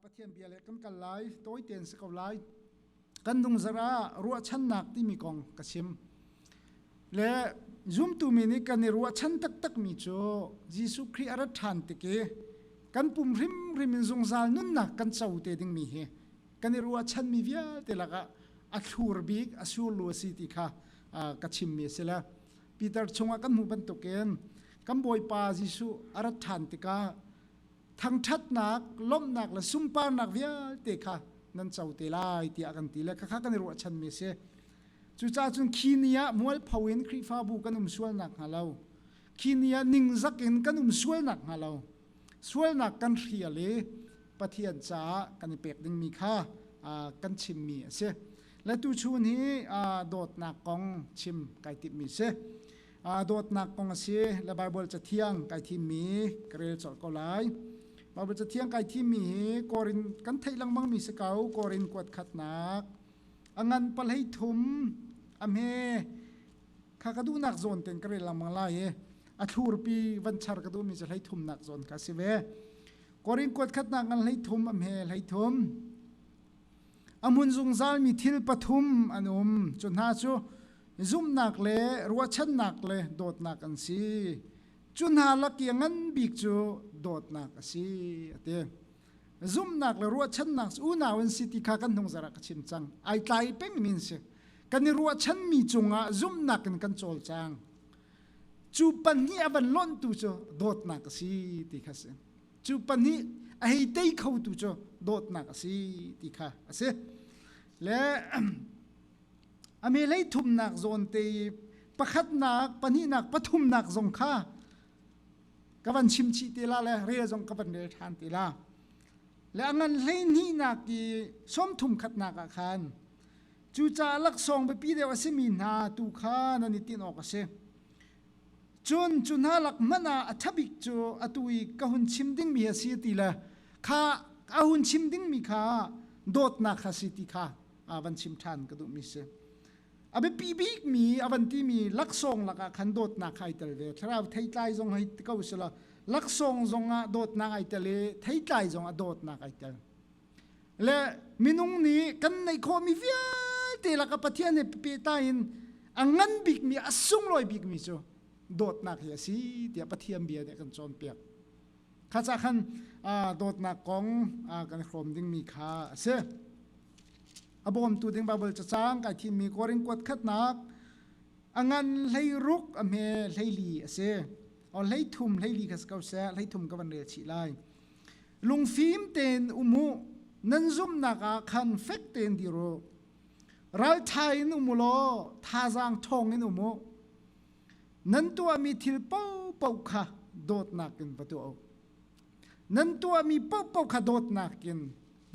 Pathian bia le kan kal lai, tawi tein si ko lai. Kan nungzar ah ruahchannak timi kong ka chim. Le zumtu mi nih kan i ruahchan taktakmi cu Jesuh Khrih a rat ṭhan tik i kan pum hrimhrim in zungzal nunnak kan co te dingmi hi kan i ruahchanmi vialte lakah a thlur bik, a surlu a si ti kha ka chimmi a si le Peter chungah kan hmuh bantukin kan Bawipa Jesuh a rat ṭhan tikah thangṭhatnak, lawmhnak le sunparnak vialte kha nan co te lai tiah kan ti le khakha kan i ruahchanmi a si. Cucaah cun khi ni ah mualpho in Khrihfabu kan um sual nakhnga lo, khi ni ah ningzak in kan um sual nakhnga lo, sualnak kan hrial i Pathian caah kan i pek dingmi kha kan chimmi a si. Le tuchun hi dawtnak kong chim kai timhmi si. Dawtnak kong a si le Baibal cathiang kai thimmi ka rel colh ko lai. Baibal cathiang kai thimmi hi Korin kan theih lengmangmi si ko Korin kuat khatnak a ngan palhei thum a hme kha ka duhnak zawn ten ka rel lengmang lai i a thlurpi van char ka duhmi cu hlei thumnak zawn kha si ve. Korin kuat khatnak ngan hlei thum a hme hlei thum A hmun zungzalmi thil pathum an um. Cu hna cu zumhnak le ruahchannak le dawtnak an si. Cu hna lak i a ngan bik cu dawtnak a si, a ti. Zumhnak le ruahchannak cu unau an si ti kha kan hnungzar ah ka chim cang. Ai tlai pengmi an si. Kan i ruahchanmi cungah zumhnak in kan cawlcang. Cu pahnih a van lonhtu cu dawtnak a si ti kha a si. Cu pahnih a hei tei khotu cu dawtnak a si ti kha a si. Le a me lei thumnak zawn te i pakhatnak, pahnihnak, pathumnak zong kha ka van chim chih te la le rel zong ka van rel ṭhan te la. Le a ngan hleihnihnak i sawmthum khatnak ah khan cucaah laksawng biapi deuh a simi hna tu kha nan i tinh awk a si. Cun cu hna lak hmanh ah a ṭha bik cu atu i ka hun chim dingmi a si ti le kha a hun chim dingmi kha dawtnak kha si ti kha van chim ṭhan ka duhmi si. A biapi bikmi a van timi laksawng lakah khan dawtnak kha ai tel ve. Thlarau theitlai zong hei ti ko sila laksawng zongah dawtnak ai tel i theitlai zongah dawtnak ai tel. Le minung nih kan neih khawhmi vialte lakah Pathian he pehtlai in a ngan bikmi a sunglawi bikmi cu dawtnak hi a si tiah Pathian bia nih a kan cawnpiak. Kha ca khan dawtnak kong kan hrawm dingmi kha a si. A bawmtu ding Baibal cacang kai thimmi Korin kuat khatnak a ngan hleiruk a hme hleili a si. O hleithum hleili kha si ko seh hleithum ka van rel chih lai. Lungfim tein um u, nan zumhnak ah khan fek tein dir u. Ralṭha in um u law thazaang ṭhawng in um u. Nan tuahmi thil paohpaoh kha dawtnak in va tuah u. Nan tuahmi paohpaoh kha dawtnak in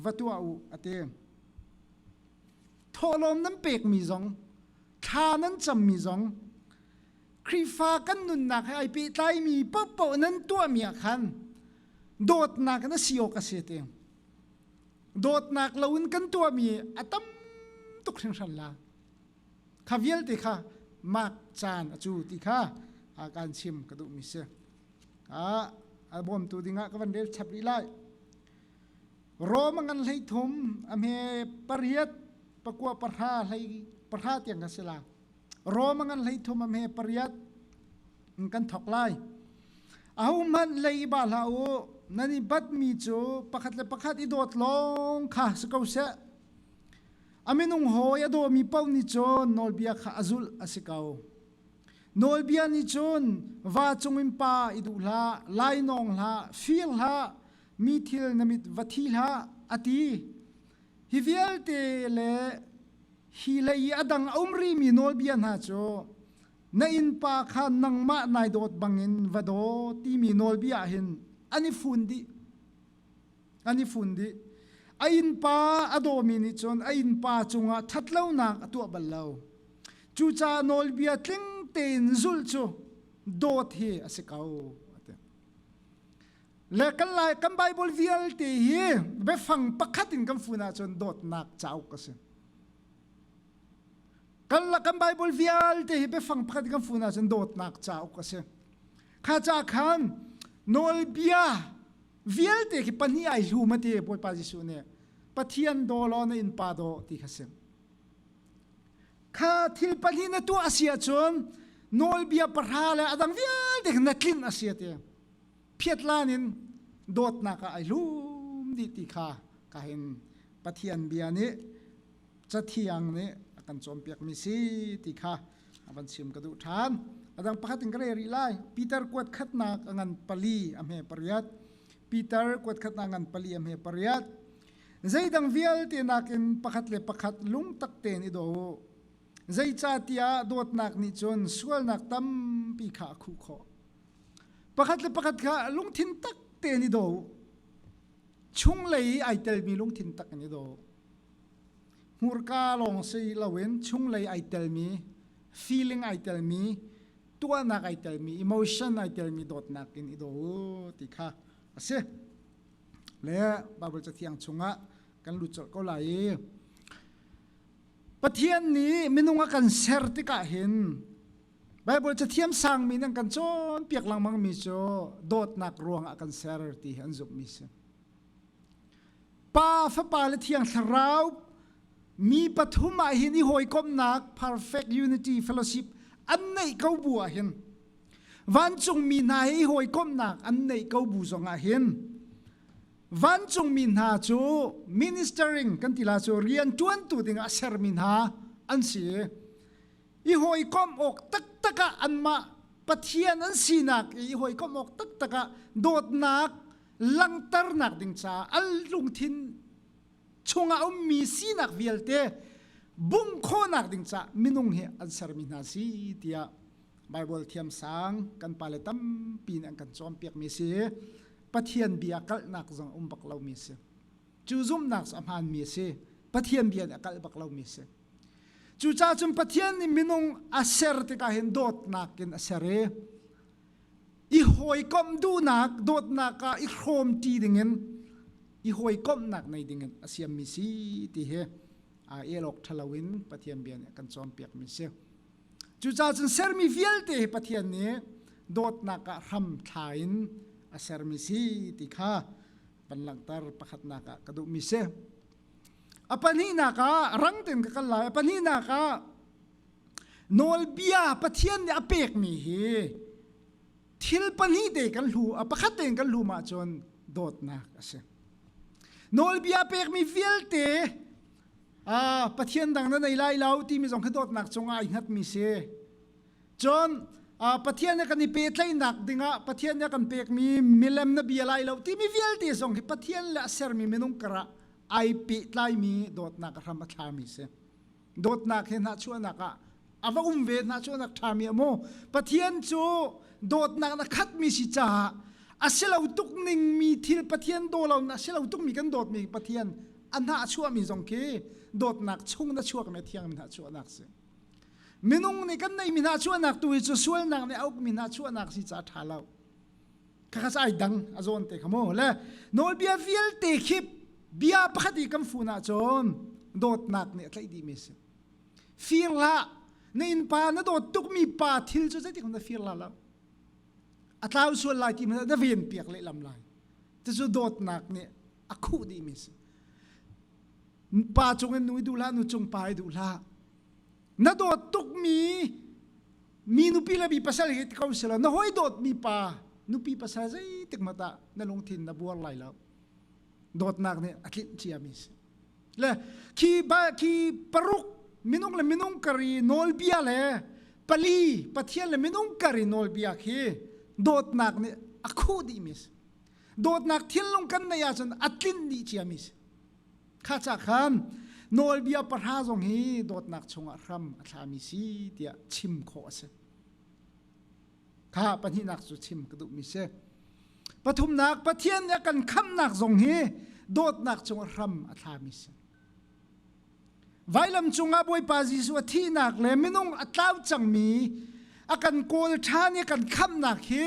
va tuah u, a ti. Thawhlawm nan pekmi zong, thla nan cammi zong, Khrihfa kan nunnak he ai pehtlaimi paohpaoh nan tuahmi ah khan dawtnak na si awk a si ti. Dawtnak loin kan tuahmi a tam tuk hringhran la. Kha vialte kha mak caan a cu ti kha kan chim ka duhmi si. A bawmtu dingah ka van rel chap rih lai. Rom a ngan hlei thum a hme pariat pakua pahra hlei pahra tiang ka si la. Rom a ngan hlei thum a hme pariat kan thok lai. Ahohmanh lei i ba hlah u, nan i batmi cu pakhat le pakhat i dawt lawng kha si ko seh. A minung hawi a dawmi paoh nih cun nawlbia kha a zulh a si ko. Nawlbia nih cun va cungin pa i duh hlah, lainawng hlah, fir hlah, mi thil na mit va thi hlah, a ti. Hi vialte le hi lei i a dang a um rihmi nawlbia hna cu na innpa kha nangmah nai dawt bangin va daw timi nawlbia ah hin an i fun dih. An i fun dih. A innpa a dawmi nih cun a innpa cungah ṭhatlonak a tuah bal lo. Cucaah nawlbia tling tein zulh cu dawt hi a si ko. Le kan lai kan Bible vialte hi biafang pakhat in kan fun ahcun dawtnak cauk a si. Kan kan Bible vialte hi biafang pakhat in kan fun ahcun dawtnak cauk a si. Kha ca khan nawlbia Vialte khi pahnih ai hlum a ti Bawipa Jesuh nih. Pathian daw law na innpa daw ti kha si. Kha thil pahnih na tuah a si ahcun nawlbia pahra le a dang vialte kha na tlinh a si a ti. Phiatlan in dawtnak ah ai hlum dih ti kha ka hin Pathian bia nih Cathiang nih a kan cawnpiakmi si ti kha a van chim ka duh ṭhan. A dang pakhat in ka rel rih lai. Peter kuat khatnak a ngan pali a hme pariat. Peter kuat khatnak ngan pali a hme pariat. Zeidang vialte nakin pakhat le pakhat lungtak tein i daw u. Zeicahtiah dawtnak nih cun sualnak tampi kha a khuh khawh. Pakhat le pakhat kha lungthin tak tein i daw u. Chunglei i ai telmi lungthin tak in i daw u. Hmurka lawng si loin chunglei ai telmi, feeling ai telmi, tuahnak ai telmi, emotion ai telmi dawtnak in i daw u ti kha a si. Le Baibal Cathiang chungah kan lut colh ko lai i Pathian nih minung a kan ser tikah hin Baibal cathiam sangmi nih an kan cawnpiak lengmangmi cu dawtnak ruangah kan ser ti hi an zumhmi si. Pa, Fapa le Thiang Thlarau mi pathum ah hin i hawikomhnak perfect unity fellowship an neih ko bu ah hin vancungmi hna he i hawikomhnak an neih ko bu zong ah hin vancungmi hna cu ministering kan ti la cu rian ṭuantu ding ah sermi hna an si i hawikomh awk taktak ah anmah Pathian an sinak i hawikomh awk taktak ah dawtnak langhternak ding caah an lungthin chungah ummi sinak vialte bungh khawhnak ding caah minung hi an sermi hna si tiah Baibal thiamsang kan pale tampi nih an kan cawnpiakmi si. Pathian bia kalhnak zong um bak lomi si. Cu zumhnak cu a hmaanmi a si. Pathian bia nih a kalh bak lomi si. Cucaah cun Pathian nih minung a ser tikah hin dawtnak in a ser i i hawikomh duhnak dawtnak ah i hrawmṭi dingin i hawikomhnak nei dingin a siammi si ti hi aa el awk ṭhalo in Pathian bia nih a kan cawnpiakmi si. Cucaah cun sermi vialte hi Pathian nih dawtnak ah hram thla in a sermi si ti kha van langhter pakhatnak ah ka duhmi si. A pahnihnak ah rang tein ka kal lai. A pahnihnak ah Nawlbia Pathian nih a pekmi hi thil pahnih te kan hlu a pakhat tein kan hlum ahcun dawtnak a si. Nawlbia pekmi vialte Pathian dang na nei lai lo timi zong khi dawtnak cungah ai hngatmi si. Cun Pathian he kan i pehtlaihnak dingah Pathian nih a kan pekmi milem na bia lai lo timi vialte zong hi Pathian le a sermi minung karah ai pehtlaimi dawtnak a hram a thlami si. Dawtnak he hnahchuahnak ah a va um ve hnahchuahnak ṭhami a maw Pathian cu dawtnak na khatmi si caah a si lo tuk ningmi thil Pathian daw lo na si lo tukmi kan dawtmi Pathian a hnahchuahmi zong khi dawtnak chung na chuakmi a thiangmi hnahchuahnak si. Minung nih kan neihmi hnahchuahnak tu hi cu sualnak nih a ukmi hnahchuahnak si caah ṭha lo. Khakha ai dang a zawn te kha mu le nawlbia vialte khi bia pakhat i kan fun ahcun dawtnak nih a tlaih dihmi a si. Fir hlah na innpa na dawt tukmi pa thil cu zeitik na fir la lo. A tlau sual lai ti na ven piak lehlam lai. Cucu dawtnak nih a khuh dihmi a si. Pa cung in nu i duh hlah, nu cung pa i duh hlah. Na dawt tukmi mi nupi le mi pasal hi ko si lo na hawi dawt mi pa nupi pasal zeitik mat ah na lungthin na buar lai lo dawtnak nih a tlinh cia mi si le khi ba khi paruk minung le minung kari nawlbia le pali pathian le minung kari nawlbia khi dawtnak nih a khuh dih mi si dawtnak thinlung kan nei ahcun a tlinh dih cia mi si Kha ca khan nawlbia pahra zong hi dawtnak chungah hram a thlami si tiah chim khawh a si. Kha pahnihnak cu chim ka duhmi si. Pathumnak Pathian nih a kan khamhnak zong hi dawtnak chungah hram a thlami si. Vailam cungah Bawipa Jesuh a thihnak le minung a tlau cangmi a kan kawl ṭhan i a kan khamhnak hi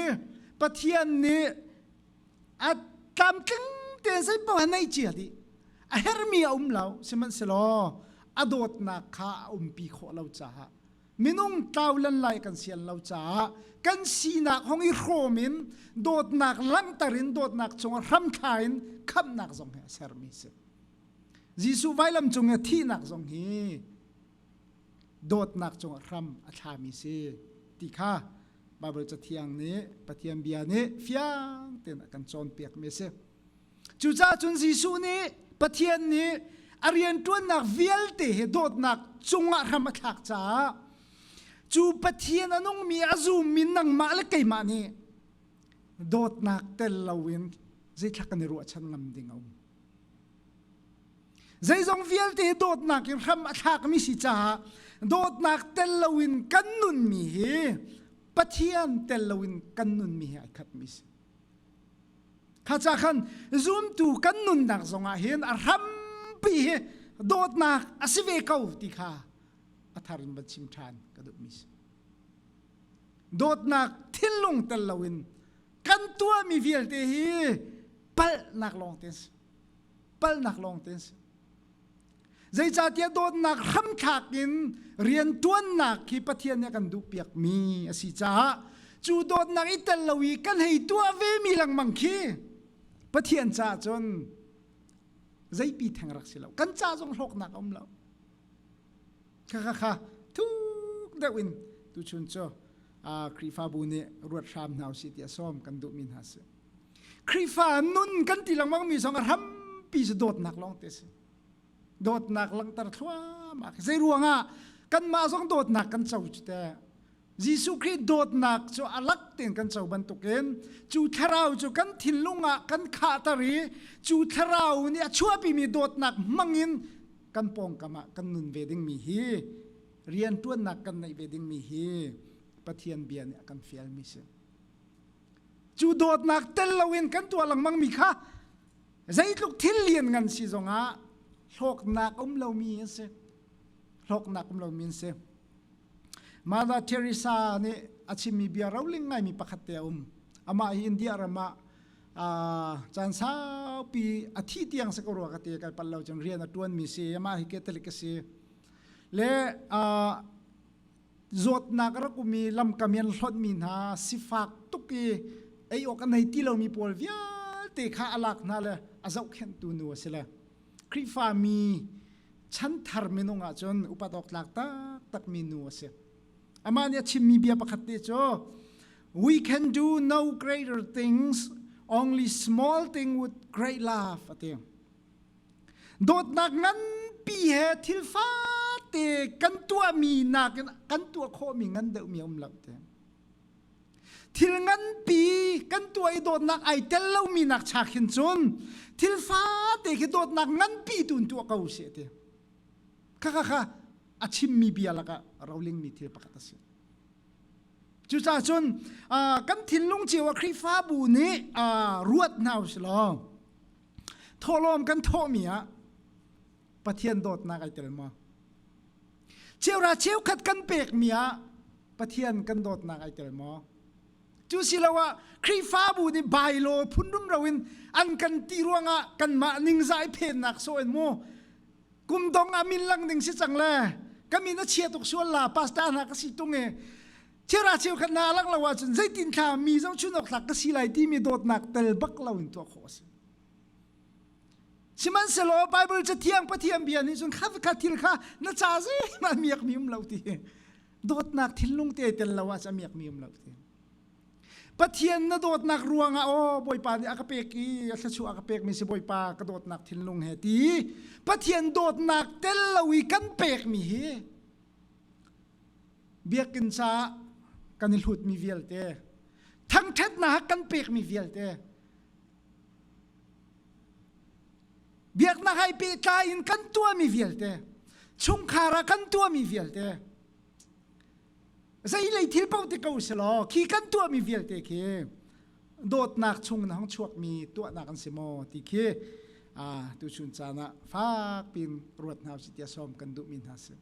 Pathian nih a tlamtling tein zeipaoh a nei cia dih a herhmi a um lo sihmanhsehlaw a dawtnak kha a umpi khawh lo caah. Minung tlau lan lai kan sian lo caah kan sinak hong i hrawm in dawtnak langhter in dawtnak cungah hramthla in khamhnak zong hi a sermi si. Jesuh vailam cung i thihnak zong hi dawtnak cungah hram a thlami si ti kha Baibal Cathiang nih Pathian bia nih fiang tein a kan cawnpiakmi a si. Cucaah cun Jesuh nih Pathian nih a rianṭuannak vialte hi dawtnak cungah hram a thlak caah cu Pathian a nungmi a zummi nangmah le keimah nih dawtnak tel loin zeithlak kan i ruahchan ngam ding a um. Zeizong vialte hi dawtnak in hram a thlakmi si caah dawtnak tel loin kan nunmi hi Pathian tel loin kan nunmi hi ai khatmi si. Kha ca khan zumtu kan nunnak zongah hin a hrampi hi dawtnak a si ve ko ti kha a thar in van chim ṭhan ka duhmi si. Dawtnak thinlung tel loin kan tuahmi vialte hi palhnak lawng te si. Palhnak lawng te si. Zeicahtiah dawtnak hramthlak in rianṭuannak hi Pathian nih a kan duhpiakmi a si caah cu dawtnak i tel lo i kan hei tuah vemi lengmang khi Pathian caah cun zeipi theng rak si lo. Kan ca zong hlawknak a um lo. Kha kha kha thuk deuh in tuchun cu Khrihfabu nih ruat hram hna usih tiah sawm kan duhmi hna si. Khrihfa nun kan ti lengmangmi zong a hrampi cu dawtnak lawng te si. Dawtnak langhter thluahmah. Zei ruangah kanmah zong dawtnak kan co cu teh. Jesuh Khrih dawtnak cu a lak tein kan co bantukin cu thlarau cu kan thinlung ah kan khahter i cu thlarau nih a chuahpimi dawtnak hmangin kan pawngkam ah kan nun ve dingmi hi rianṭuannak kan neih ve dingmi hi Pathian bia nih a kan fialmi si. Cu dawtnak tel loin kan tuah lengmangmi kha zeitluk thil lian ngan si zongah hlawknak um lomi an si. Hlawknak um lomi an si. Mother Teresa nih a chimmi bia roling ngaimi pakhat te a um. Amah hi India ram ah caan saupi a thi tiang si ko rua ka ti kai pal lo cun rian a tuanmi si amah hi Catholic a si. Le zawtnak a rak um i lamkam i an hlonhmi hna sifak tuk i ei awk a nei ti lomi pawl vialte kha a lak hna le a zohkhenhtu nu a si le Khrihfa mi chanthar minung ahcun upat awk tlak taktakmi nu a si. Amah nih a chimmi bia pakhat te cu we can do no greater things only small thing with great love a ti. Dawtnak nganpi he thil fate kan tuahmi nakin kan tuah khawhmi ngan deuhmi a um lo te. Thil nganpi kan tuah i dawtnak ai tel lomi nak cha khin cun thil fate khi dawtnak nganpi tu in tuah ko seh ti. Kha kha kha a chimmi bia lakah rolingmi thil pakhat a si. Cucaah cun kan thinlung cio ah Khrihfabu nih ruat hna usih law thawhlawm kan thawhmi ah Pathian dawtnak ai tel maw? Cheura cheukhat kan pekmi ah Pathian kan dawtnak ai tel maw? Cu siloah Khrihfabu nih bylaw phun rumro in an kan ti ruangah kanmah ningzah i phennak sawh in mu kum dong ah min lang ding si cang le ka min a chia tuk sual la pastor hna ka si tung e chera cheukhat na lang lo ahcun zeitin thla mi zohchun awk tlak ka si lai timi dawtnak tel bak lo in tuah khawh a si. Sihmanhsehlaw Bible Cathiang Pathian bia nih cun kha kha thil kha na ca zeihmanh miakmi um lo ti dawtnak thinlung te tel lo ah a miakmi um lo ti Pathian na dawtnak ruangah aw Bawipa nih a ka pek i a thluachuah a ka pekmi si Bawipa ka dawtnak thinlung he ti Pathian dawtnak tel lo i kan pekmi hi biakinn caah kan i hlutmi vialte thangṭhatnak kan pekmi vialte Biaknak hai pehtlai in kan tuahmi vialte, chungkhar ah kan tuahmi vialte, zeilei thil paoh ti ko selaw khi kan tuahmi vialte khi dawtnak chung in hong chuakmi tuahnak an si maw ti khi tuchun caan ah fak pin ruat hna usih tiah sawm kan duhmi hna si.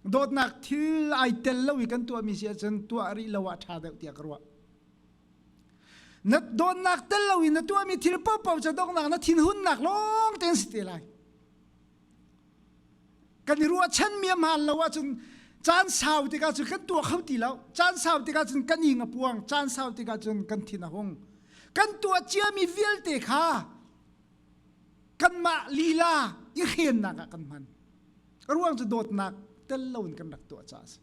Dawtnak thil ai tel lo i kan tuahmi si ahcun tuah rih lo ah ṭha deuh tiah ka ruah. Na dawtnak tel loin na tuahmi thil paohpaoh cu donghnak na thinhunnak lawng tein si te lai. Kan i ruahchanmi a hmaan lo ahcun Caan sau tikah cun kan tuah kho ti lo. Caan sau tikah cun kan ing a puang. Caan sau tikah cun kan thin a hung. Kan tuah ciami vialte kha kanmah lila i hrennak ah kan hman. A ruang cu dawtnak tel loin kan rak tuah caah a si.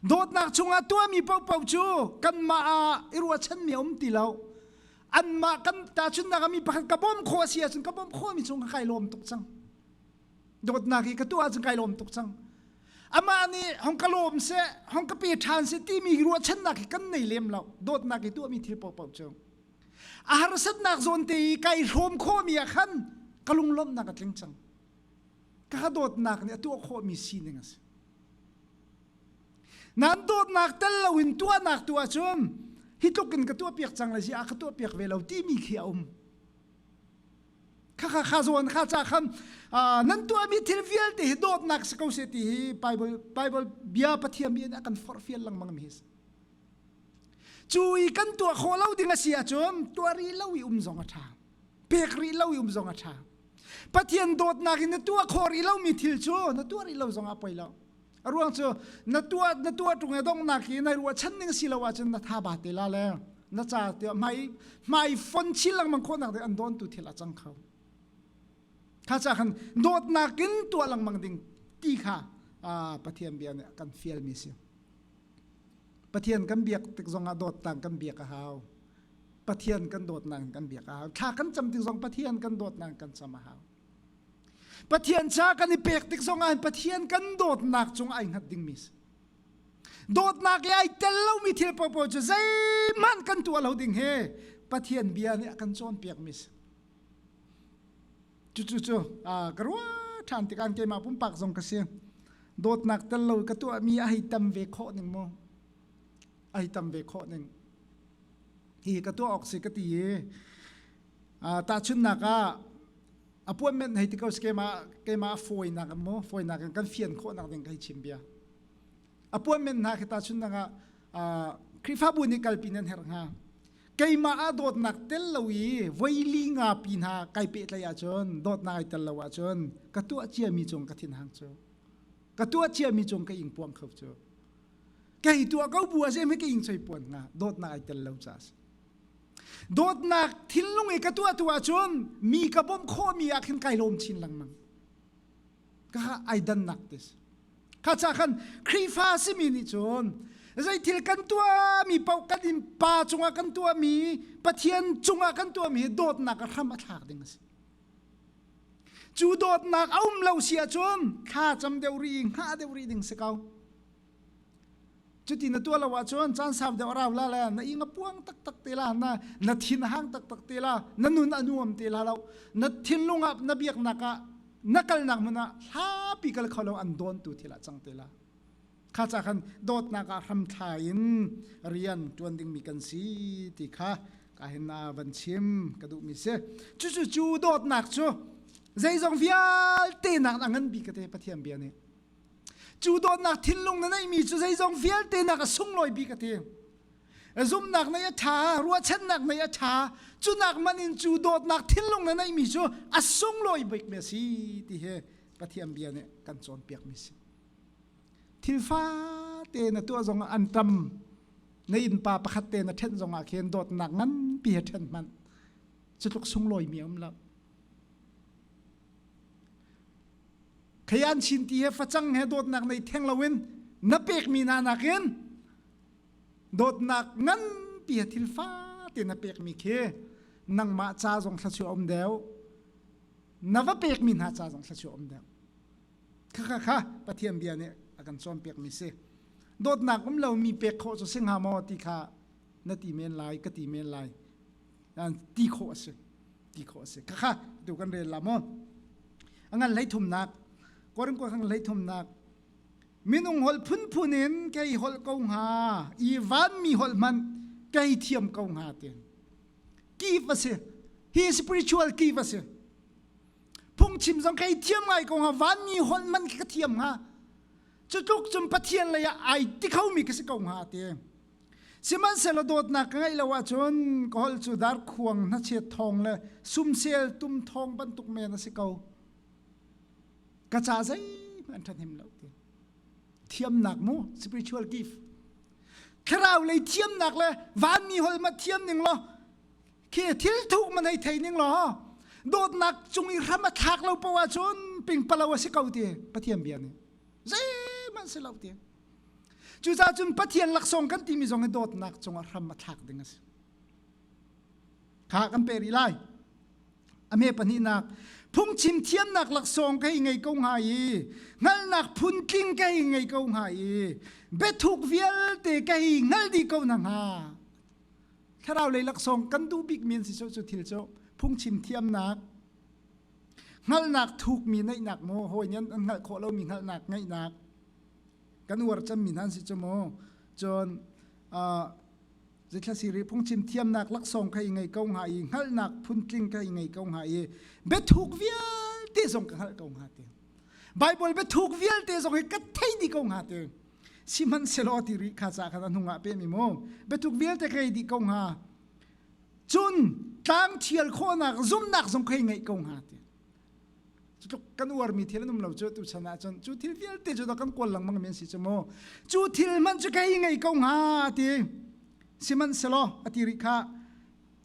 Dawtnak chungah tuahmi paohpaoh cu kanmah ah i ruahchanmi a um ti lo. Anmah kan tahchunhnak ah mi pakhat ka bawmh khawh a si ahcun ka bawmh khawhmi cung ka kai lawm tuk cang. Dawtnak hi ka tuah ahcun kai lawm tuk cang. Amah nih hong ka lawm seh, hong ka pe ṭhan seh timi ruahchannak hi kan nei lem lo. Dawtnak i tuahmi thil paohpaoh cu. A harsatnak zawn te i kai hrawm khawhmi ah khan ka lunglawmhnak a tling cang. Ka dawtnak nih a tuah khawhmi sining a si. Nan dawtnak tel loin tuahnak tu ahcun hi tluk in ka tuahpiak cang le si a ka tuahpiak ve lo timi khi a um. Kha kha kha zawn kha ca khan nan tuahmi thil vialte hi dawtnak si ko seh ti hi Bible Bible bia Pathian bia nih a kan forhfial lengmang mi hi si. Cu i kan tuah khawh lo ding a si ahcun tuah rih lo i um zong a ṭha. Pek rih lo i um zong a ṭha. Pathian dawtnak in na tuah khawh rih lomi thil cu na tuah rih lo zong ah poi lo. A ruang cu na tuah na tuah ṭung i donghnak i na ruahchan ning si lo ahcun na tha ba te la le na ca tiah hmai hmai fon chin lengmang khawhnak ding an dawntu thil a cang kho. Kha ca khan dawtnak in tuah lengmang ding ti kha Pathian bia nih a kan fialmi si. Pathian kan biak tik zongah dawtnak kan biak a hau. Pathian kan dawtnak in kan biak a hau. Thla kan cam tik zong Pathian kan dawtnak in kan cam a hau. Pathian ca kan i pek tik zongah Pathian kan dawtnak cung ai hngat dingmi si. Dawtnak i ai tel lomi thil paohpaoh cu zeihmanh kan tuah lo ding hi Pathian bia nih a kan cawnpiakmi si. Cucu cu ka ruah ṭhan tikah keimah pumpak zong ka si. Dawtnak tel lo ka tuahmi a hei tam ve khawh ning mu. A hei tam ve khawh ning. Hi ka tuah awk si ka ti i tahchunhnak ah appointment hei ti ko keimah keimah fawinak mu fawinak in kan fian khawhnak ding ka hei chim bia. Appointment hna khi tahchunhnak ah Khrihfabu nih kalpi nan herh hnga. Keimah ah dawtnak tel lo i voili nga pi hna kai pehtlaih ahcun dawtnak ai tel lo ahcun ka tuah ciami cung ka thinhang cu ka tuah ciami cung ka ingpuang kho cu kei tuah ko bu a si ka ing choi puan hnga dawtnak ai tel lo ca si dawtnak thinlung i ka tuah tu ahcun mi ka bawmh khawhmi ah khin kai lawm chin lengmang ka ai dannak ti si kha ca khan Khrihfa simi nih cun zeithil kan tuahmi paoh kan in pa cungah kan tuahmi Pathian cungah kan tuahmi hi dawtnak a hram a thlak ding a si cu dawtnak a um lo si ahcun thla cam deuh rih i hngah deuh rih ding si ko Cuti na tuah lo ahcun caan sau deuh a rau la le na ing a puang taktak te la, na, na thin a hang taktak te la, na nun a nuam te la lo, na thinlung ah na biaknak ah na kalnak hmun ah hlapi kal kho lo an dawntu thil ah cang te la. Kha ca khan dawtnak ah hramthla in rian ṭuan dingmi kan si ti kha ka hin na van chim ka duhmi si. Cucu cu dawtnak cu zeizong vialte nak a ngan bik ka te Pathian bia nih. Cu dawtnak thinlung na neihmi cu zeizong vialte nak a sunglawi bik a ti. Zumhnak nei a ṭha, ruahchannak nei a ṭha, cunak man in cu dawtnak thinlung na neihmi cu a sunglawi bikmi a si ti hi Pathian bia nih kan cawnpiakmi si. Thil fate na tuah zongah an ṭam, na innpa pakhat te na ṭhenh zongah khin dawtnak nganpi he ṭhen hmanh. Cu tluk sunglawimi a um lo. Khayan chin ti he facang he dawtnak nei theng loin na pekmi hna nakin dawtnak nganpi he thil fate na pekmi khi nangmah ca zong thluachuah um deuh na va pekmi hna ca zong thluachuah um deuh kha kha kha Pathian bia nih a kan cawnpiakmi si dawtnak um lomi pek khawh cu si hnga maw ti kha na ti men lai ka ti men lai ti khawh a si ti khawh a si khakha tu kan rel la maw a ngan hlei thumnak Korin ko ngan hlei thumnak minung holh phunphun in kei holh ko hnga i vanmi holh hmanh kei thiam ko hnga ti kif a si hi spiritual kif a si phungchim zong kei thiam ngai ko hnga vanmi holh hmanh ka thiam hnga cu tluk cun Pathian lei ah ai ti khomi ka si ko hnga ti Sihmanhsehlaw dawtnak ka ngeih lo ahcun ka holh cu darkhuang hnachet thawng le sumsel tum thawng bantuk men a si ko. Ka ca zeihmanh an ṭhahnem lo ti. Thiamnak mu, spiritual gift. Thlarau lei thiamnak le vanmi hol ma thiam ning law khi thil thuk man hei thei ning law dawtnak cung i hram a thlak lo poah ahcun pingpalo a si ko ti Pathian bia nih zeihmanh si lo ti. Cucaah cun Pathian laksawng kan timi zong hi dawtnak cungah hram a thlak ding a si. Kha kan pe rih lai. A me pahnihnak phungchim thiamnak laksawng ka hei ngei ko hnga i hngalhnak phuntling ka hei ngei ko hnga i biathuk vialte ka hei hngal dih ko hna hnga. Thlarau lei laksawng kan duh bik mi an si cu cu thil cu phungchim thiamnak hngalhnak thukmi neihnak maw hawi nih an hngalh khawh lomi hngalhnak ngeihnak kan uar cemmi hna an si cu mu cun zeithla siri phungchim thiamnak laksawng kha i ngei ko hnga i hngalhnak phuntling kha i ngei ko hnga i biathuk vialte zong ka hngalh ko hnga ti Bible biathuk vialte zong hi ka thei dih ko hnga ti sihmanhsehlaw ti rih kha ca khan a hnung ah pehmi mu biathuk vialte ka ngei dih ko hnga cun tlang thial khawhnak zumnak zong ka i ngeih ko hnga ti Cutluk kan uarmi thil an um lo cu tu chan ah cun cu thil vialte cu kan kawl lengmang mi an si cu mu. Cu thil hmanh cu kei ngei ko hnga ti. Sihmanhsehlaw a ti rih kha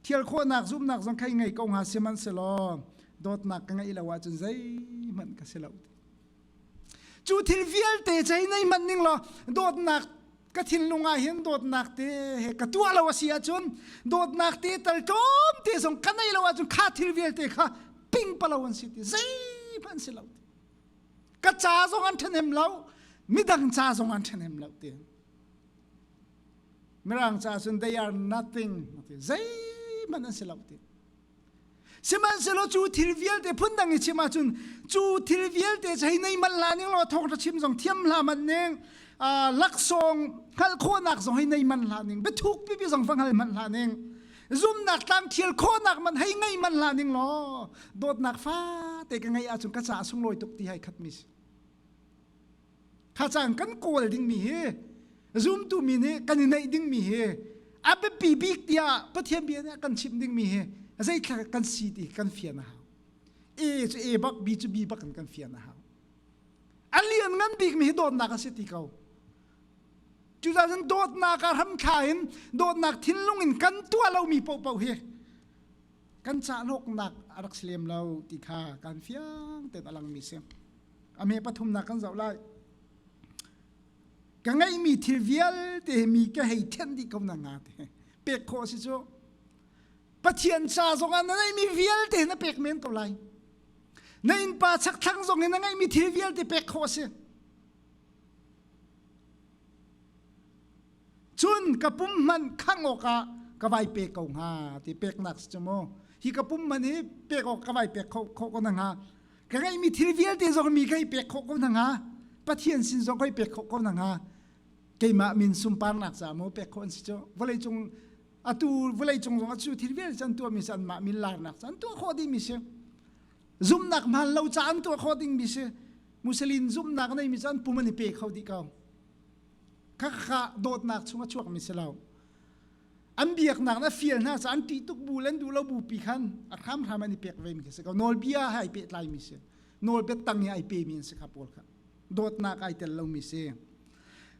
thial khawhnak zumhnak zong kei ngei ko hnga sihmanhsehlaw dawtnak ka ngeih lo ahcun zeihmanh ka si lo. Cu thil vialte cei nei manh ning law dawtnak ka thinlung ah hin dawtnak te he ka tuah lo a si ahcun dawtnak te tal tlawm te zong ka nei lo ahcun kha thil vialte kha ping palo an si ti zeihmanh si lo ka ca zong an ṭhahnem lo midang ca zong an ṭhahnem lo ti mirang ca cun they are nothing zeihmanh an si lo ti Sihmanhsehlaw cu thil vialte phundang i chim ahcun cu thil vialte cu hei nei manh hlah ning law thawngṭha chim zong thiam hlah manh ning laksawng hngalh khawhnak zong hei nei manh hlah ning biathuk pipi zong va hngal manh hlah ning zumnak tlang thial khawhnak man hei ngei manh hlah ning law dawtnak fate ka ngeih ahcun ka caah sunglawi tuk ti hai khat mi si. Kha caan kan kawl dingmi hi zumtu mi nih kan i neih dingmi hi a biapi bik tiah Pathian bia nih a kan chimh dingmi hi zeithla kan si ti kan fian a hau. A cu A bak, B cu B bak in kan fian a hau. A lian ngan bikmi hi dawtnak a si ti ko. Cucaah cun dawtnak ah hramthla in dawtnak thinlung in kan tuah lomi paohpaoh hi kan cahlawknak a rak si lem lo ti kha kan fiang tein a langmi si. A me pathumnak kan zoh lai. Ka ngeihmi thil vialte hi mi ka hei thenh dih ko na nga te. Pek khawh si cu. Pathian ca zong ah na ngeihmi vialte na pek men ko lai. Na innpa chakthlang zong in na ngeihmi thil vialte pek khawh a si. Cun ka pum hmanh khangh awkah ka vai pe ko hnga ti peknak si cu mu. Hi ka pum hmanh hi pek awk ka vai pek kho ko na hnga. Ka ngeihmi thil vialte zong mi ka i pek khawh ko na hnga. Pathian sin zong ka i pek khawh ko na hnga. Keimah min sunparnak ca mu pek khawh an si cu. Vawleicung atu vawleicung zong cu thil vialte an tuahmi si anmah min larnak ca an tuah khawh dihmi si. Zumhnak hmaan lo ca an tuah khawh dingmi si. Muslim zumhnak neimi cu an pum an i pe kho dih ko. Khakha dawtnak chung a chuakmi si lo. An biaknak na fial hna ca an ṭih tuk bu le an duh lo bu pi khan a hramhram an i pek ve mi khi si ko. Nawlbia he ai pehtlai mi si. Nawlbia tang i ai pe mi an si kha pawl kha. Dawtnak ai tel lomi si.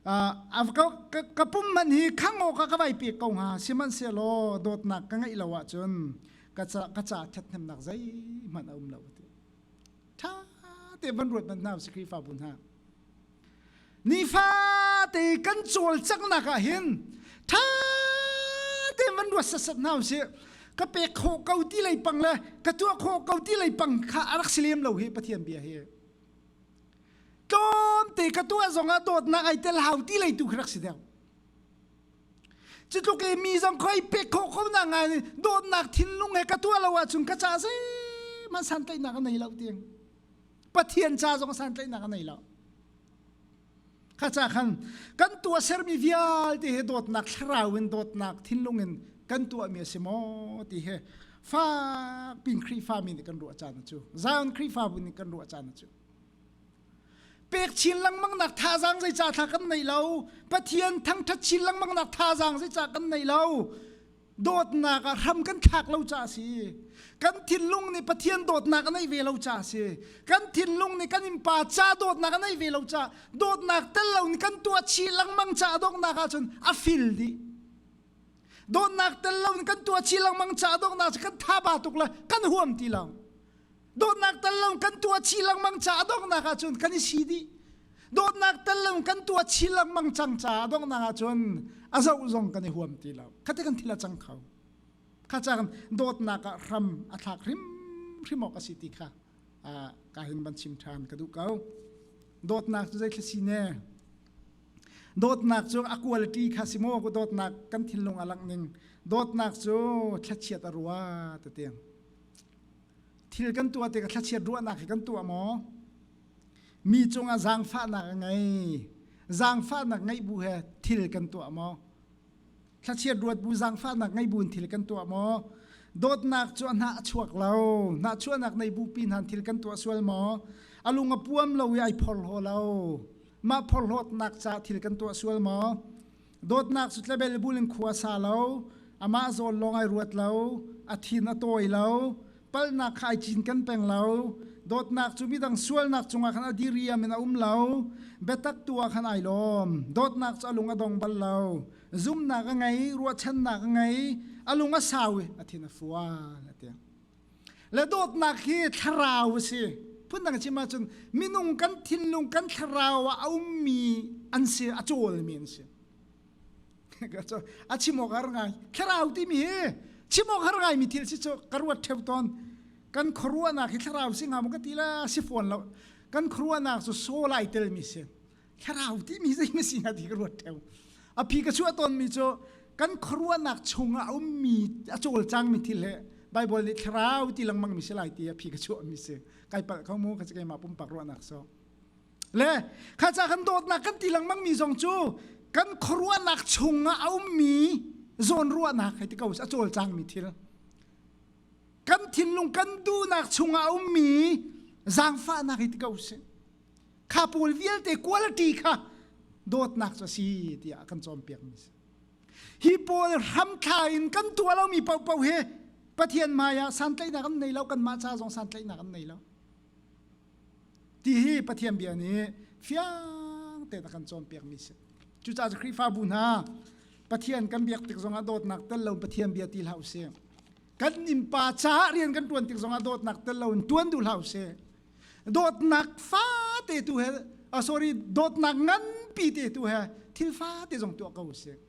Uh, ka pum man hi khang awk ah ka vai pek ko hnga sihmanhsehlaw dawtnak ka ngeih lo ahcun ka ca ka ca ṭhathnemnak zeihmanh a um lo ti. Ṭha te van ruat hmanh hna usih Khrihfabu hna. Nifate kan cawlcanghnak ah hin ṭha tein van ruat setsat hna usih. Ka pek khawh ko ti lei pang le ka tuah khawh ko ti lei pang kha a rak si lem lo hi Pathian bia hi. Tlawmte ka tuah zongah dawtnak ai tel hau ti lei tu khi rak si deuh. Cutluk i mi zong khoi pek khawh ko na ngai dawtnak thinlung he ka tuah lo ahcun ka ca zeihmanh santlaihnak a nei lo tiang. Pathian ca zong santlaihnak a nei lo. Kha ca khan kan tuah sermi vialte hi dawtnak thlarau in dawtnak thinlung in kan tuahmi a si maw ti hi fak pin Khrihfa mi nih kan ruah caan cu Zion Khrihfabu nih kan ruah caan cu pek chin lengmang nak thazaang zeicah thla kan nei lo Pathian thangthat chin lengmang nak thazaang zeicah kan nei lo dawtnak ah hram kan thlak lo caah si. Kan thinlung nih Pathian dawtnak a neih ve lo ca a si. Kan thinlung nih kan innpa ca dawtnak a neih ve lo ca dawtnak tel lo in kan tuah chih lengmang ca donghnak ahcun a fil dih. Dawtnak tel lo in kan tuah chih lengmang ca donghnak cu kan thaba tuk le kan huam ti lo. Dawtnak tel lo kan tuah chih lengmang ca donghnak ahcun kan i si dih. Dawtnak tel lo kan tuah chih lengmang cang ca donghnak ahcun a zoh zong kan i huam ti lo. Khate kan thil a cang kho. Kha cang dawtnak ah hram a thlak hrimhrim awk a si ti kha ka hin van chim ṭhan ka duh ko. Dawtnak cu zei thil si ne? Dawtnak cu a quality kha si maw dawtnak kan thinlung a langh ning dawtnak cu thlachiat a rua ti tiang thil kan tuah tikah thlachiat ruahnak hi kan tuah maw mi cungah zaangfahnak a ngei zaangfahnak ngeih bu he thil kan tuah maw Thlachiat ruat bu zaangfahnak ngei buin thil kan tuah maw? Dawtnak cu a hnah a chuak lo. Hnahchuahnak nei bupi hna thil kan tuah sual maw? A lung a puam lo i ai phorhlaw lo. Mah phorhlawtnak ca thil kan tuah sual maw? Dawtnak cu tlebel bul in khua sa lo. Amah zawn lawng ai ruat lo. A thin a tawi lo. Palhnak kha ai cin kan peng lo. Dawtnak cu midang sualnak cungah khan a diriam in a um lo. Biatak tu ah khan ai lawm. Dawtnak cu a lung a dong bal lo. Zumhnak a ngei, ruahchannak a ngei, a lung a sau i a thin a fual a ti. Le dawtnak hi thlarau a si. Phundang chim ahcun minung kan thinlung kan thlarau ah a ummi an si, a cawlmi an si. A chim awk har ngai. Thlarau timi hi chim awk har ngaimi thil si cu ka ruat ṭheu tawn. Kan khuaruahnak hi thlarau si hnga maw ka ti la si fawn lo. Kan khuaruahnak cu soul ai telmi si. Thlarau timi zei ma si hnga ti ka ruat ṭheu. A phi ka chuah tawnmi cu kan khuaruahnak chungah a ummi a cawlcangmi thil he Bible nih thlarau ti lengmangmi si lai ti a phi ka chuahmi si. Kai palh kho mu ka keimah pumpak ruahnak so. Le kha ca kan dawtnak kan ti lengmang mi zong cu kan khuaruahnak chungah a ummi zawnruahnak hei ti ko a cawlcangmi thil kan thinlung kan duhnak chungah a ummi zaangfahnak hei ti ko sih kha pawl vialte quality kha dawtnak cu a si tiah kan cawnpiak mi si hi pawl hramthla in kan tuah lomi paohpaoh hi Pathian hmai ah santlaihnak an nei lo kanmah ca zong santlaihnak an nei lo Ti hi Pathian bia nih fiang tein a kan cawnpiakmi si. Cucaah cu Khrihfabu hna Pathian kan biak tik zongah dawtnak tel lo Pathian bia ti hlah usih. Kan innpa caah rian kan ṭuan tik zongah dawtnak tel lo in ṭuan duh hlah usih. Dawtnak fate tu he oh, sorry dawtnak nganpi te tu he thil fate zong tuah ko usih.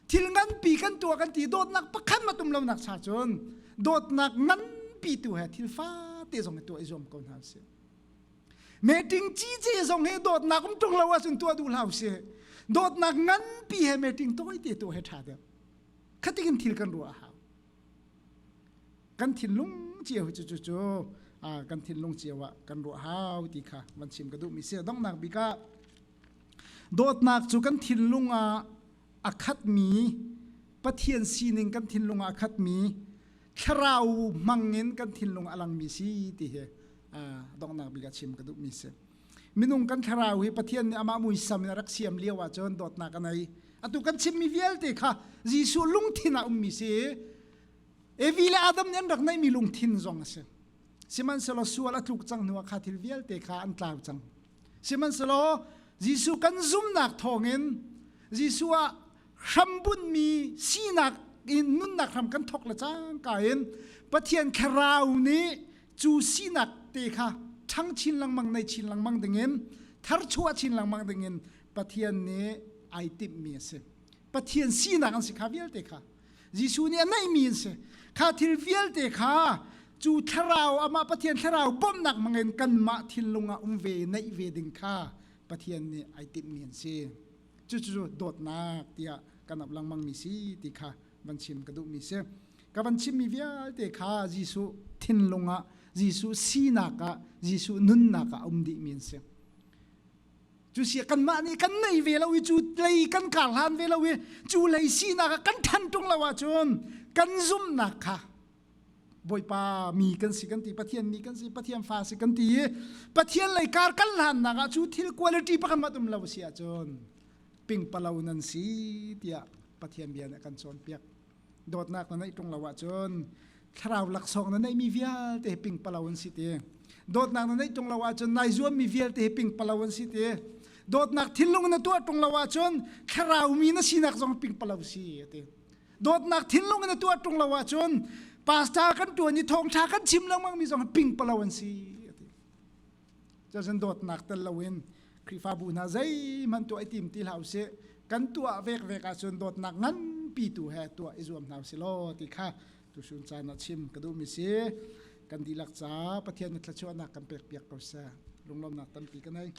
Thil nganpi kan tuah kan ti dawtnak pakhat mat um lonak cha cun dawtnak nganpi tu he thil fate zong hi tuah i zuam ko hna usih. Meeting cice zong hi dawtnak um ṭung lo ahcun tuah duh hlah usih. Dawtnak nganpi he meeting tawite tuah he ṭha deuh. Khatikin thil kan ruah a hau. Kan thinlung cio cu cu cu kan thinlung cio ah kan ruah hau ti kha van chim ka duhmi si. Donghnak bik ah Dawtnak cu kan thinlung ah a khatmi, Pathian sining kan thinlung ah a khatmi, thlarau hmangin kan thinlung a langmi si ti hi donghnak bik ah chim ka duhmi si. Minung kan thlarau hi Pathian nih amah muisam in a rak siam lio ahcun dawtnak a nei. Atu kan chimmi vialte kha Jesuh lungthin ah ummi si. Evi le Adam nih an rak neihmi lungthin zong a si. Sihmanhsehlaw sual a tluk cang hnuah kha thil vialte kha an tlau cang. Sihmanhsehlaw Jesuh kan zumnak thawngin Jesuh ah hrambunhmi sinak in nunnak hram kan thawk le cangka in Pathian Thlarau nih cu sinak te kha ṭhang chin lengmang nei chin lengmang dingin tharchuah chin lengmang dingin Pathian nih ai timhmi a si. Pathian sinak an si kha vialte kha. Jesuh nih a neihmi an si. Kha thil vialte kha cu thlarau amah Pathian thlarau bawmhnak hmangin kanmah thinlung ah um ve neih ve ding kha Pathian nih ai timhmi an si. Cucu dawtnak tiah kan ap lengmangmi si ti kha van chim ka duhmi si. Ka van chimmi vialte kha Jesuh thinlung ah Jesuh sinak ah Jesuh nunnak ah a um dihmi an si. Cu sia kanmah nih kan nei ve lo i cu lei kan kar hlan ve lo i cu lei sinak ah kan ṭhan ṭung lo ahcun kan zumhnak kha Bawipa mi kan si kan ti Pathian mi kan si Pathian fa si kan ti i Pathian lei kar kan hlannak ah cu thil quality pakhat mat um lo si ahcun pingpalo nan si tiah Pathian bia nih a kan cawnpiak. Dawtnak na neih ṭung lo ahcun. Thlarau laksawng na neihmi vialte hi pingpalo an si ti. Dawtnak na neih tung lo ahcun nai zuammi vialte hi pingpalo an si ti. Dawtnak thinlung na tuah tung lo ahcun thlarau mi na sinak zong pingpalo si ti. Dawtnak thinlung na tuah tung lo ahcun pastor kan tuan i thawngtha kan chim lengmang mi zong pingpalo an si ti. Cun dawtnak tel loin Khrihfabu hna zeihmanh tuah i tim ti hlah usih. Kan tuah vekvek ahcun dawtnak nganpi tu he tuah i zuam hna usih law ti kha tusun caan ah chim ka duhmi si. Kan dihlak ca Pathian nih thluachuahnak kan pekpiak ko seh. Lunglawmnak tampi ka nei.